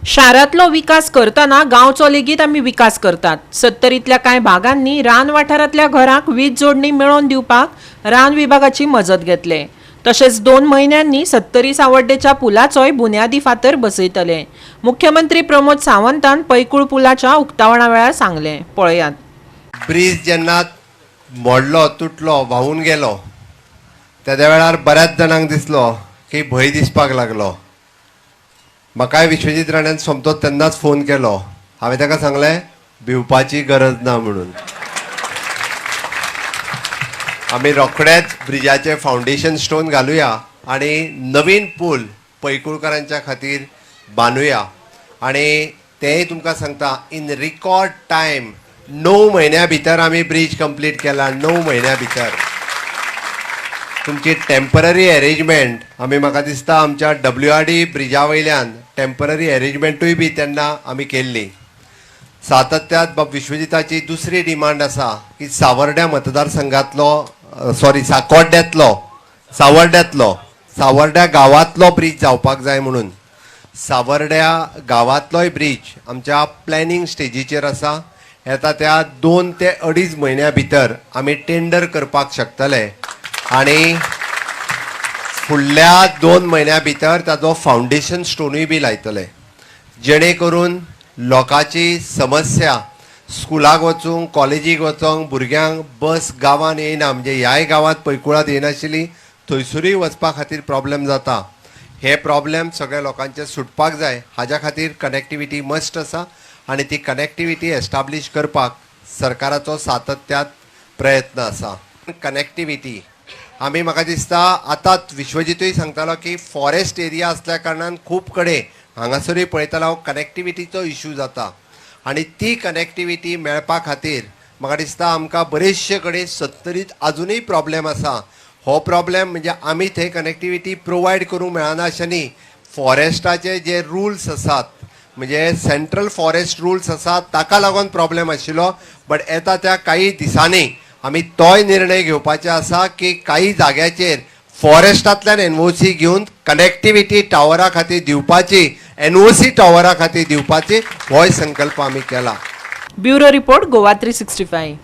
शारांतलो विकास करतना गांवचो लेगीत आमी विकास करतात. सत्तरींतल्या कांय भागांनी रान वाठारांतल्या घरांक वीज जोडणी मेळोवन दिवपाक रान विभागाची मजत घेतले. तशेंच 2 म्हयन्यांनी सत्तरी सावड्डेच्या पुलाचोय बुन्यादी फातर बसयतले. मुख्यमंत्री प्रमोद सावंतान पैकूळ पुलाच्या उक्तावणा वेळार सांगलें. पळयात. ब्रीज जेन्ना मोडलो, तुटलो, व्हांवून गेलो तेद्या वेळार बऱ्याच जाणांक दिसलो की भंय दिसपाक लागलो. म्हाकाय विश्वजीत राण्यान सोमतो तेन्नाच फोन केलो. हांवें ताका सांगलें भिवपाची गरज ना म्हणून. आमी रोखडेच ब्रिजाचें फावंडेशन स्टोन घालुया आनी नवीन पूल पैकूळकारांच्या खातीर बांदुया. आनी तेंय तुमकां सांगता, इन रिकॉर्ड टायम 9 म्हयन्या भितर आमी ब्रीज कंप्लीट केला. 9 म्हयन्या भितर तुमची टेम्पररी अरेंजमेंट आमी, म्हाका दिसता आमच्या WRD ब्रिजा वयल्यान टेम्पररी अरेंजमेंटूय बी तेन्ना आमी केल्ली. सातत्यात बाब विश्वजिताची दुसरी डिमांड आसा की सावर्ड्या मतदारसंघातलो, सॉरी, साकोड्ड्यांतलो, सावर्ड्यांतलो, सावर्ड्या गांवांतलो ब्रीज जावपाक जाय म्हणून. सावर्ड्या गांवांतलोय ब्रीज आमच्या प्लॅनिंग स्टेजीचेर आसा. येता त्या 2 ते 2.5 म्हयन्या भितर आमी टेंडर करपाक शकतले आनी फुडल्या 2 म्हयन्या भितर ताजो फावंडेशन स्टोनूय बी लायतले, जेणे करून लोकांची समस्या स्कुलाक वचूंक, कॉलेजीक वचोंक भुरग्यांक बस गांवान येयना, म्हणजे ह्याय गांवांत पैकुळांत येयनाशिल्ली, थंयसरूय वचपा खातीर प्रॉब्लेम जाता. हे प्रॉब्लेम सगळ्या लोकांचे सुटपाक जाय. हाज्या खातीर कनेक्टिविटी मस्ट आसा आनी ती कनेक्टिविटी एस्टाब्लीश करपाक सरकाराचो सातत्यात प्रयत्न आसा. कनेक्टिविटी आमी, म्हाका दिसता आतांच विश्वजितूय सांगतालो की फॉरेस्ट एरिया आसल्या कारणान खूब कडेन हांगासरूय पळयतालो हांव कनेक्टिविटीचो इशू जाता आनी ती कनेक्टिविटी मेळपा खातीर म्हाका दिसता आमकां बरेचशे कडेन सत्तरीत आजुनूय प्रॉब्लेम आसा. हो प्रॉब्लेम म्हणजे आमी थंय कनेक्टिविटी प्रोवायड करूंक मेळना अशें न्ही, फॉरेस्टाचे जे रुल्स आसात, म्हणजे सेंट्रल फॉरेस्ट रुल्स आसात, ताका लागून प्रॉब्लेम आशिल्लो. बट येता त्या काही दिसांनी आमी तोय निर्णय घेवपाचे आसा की काही जाग्याचेर फॉरेस्टांतल्यान NOC घेवन कनेक्टिविटी टावरा खातीर दिवपाची, NOC टावरा खातीर दिवपाची, होय संकल्प आमी केला. Bureau report, Goa 365.